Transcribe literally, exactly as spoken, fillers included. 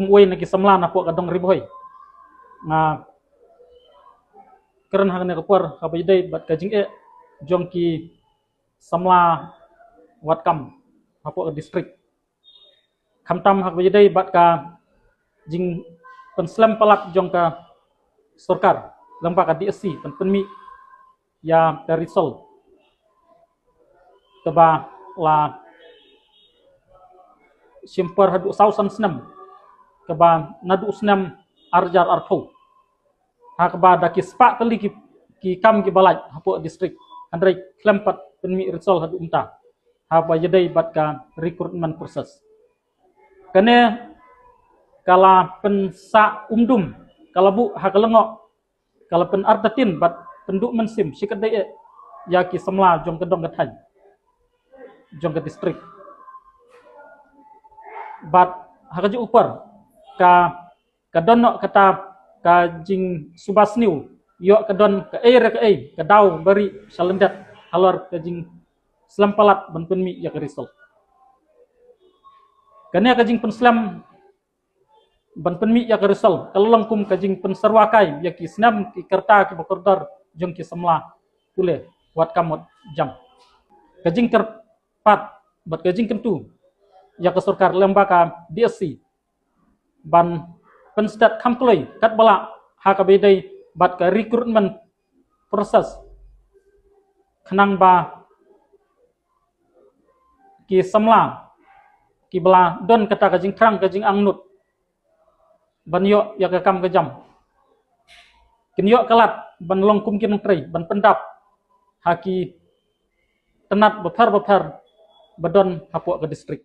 Uwei na ki samla na poh ka dong Ri Bhoi. Nga kren ha kane ka por haba ïadei bad ka jingeh jong ki samla wad kam ha poh ka district. Khamtam haba ïadei bad ka jingpynslem palat jong ka sorkar, lyngba ka D S C, ban pynmih ïa ka result kaba la shim por haduh saw san snem, kaba naduh snem ar hajar arphew. Ha kaba da ki spah tylli ki, ki kam kiba lait ha poh district, hynrei khlem pat pynmih result haduh mynta haba ïadei bad ka recruitment process. Kane ka la pynsah umdum, ka la buh ha ka lyngngoh, ka la pynartatien bad pynduh mynsiem shikatdei eh ïa ki samla jong ka dong ka thaiñ, jong ka district. Bad ha kajuh ka por ka, ka don noh kata ka jingsuba sniew, ïoh ka don kaei re kaei ka daw bari sha lyndet halor ka jingslem palat ban pynmih ïa ka result. Kane ka jingpynslem ban pynmih ïa ka result ka la long kum ka jingpynsyrwa kai ïa ki snem ki rta kiba kordor jong ki samla pule wad kam wad jam. Ka jingkyrpad bad ka jingkyntu ïa ka sorkar lyngba ka D S C ban pynstet kham kloi katba lah ha kaba ïadei bad ka recruitment process, khnang ba ki samla kiba la don kata ka jingthrang ka jingangnud ban ïoh ïa ka kam ka jam, kin ïoh ka lad ban long kum ki nongtrei ban pyndap ha ki tnat bapher bapher ba don ha poh ka district.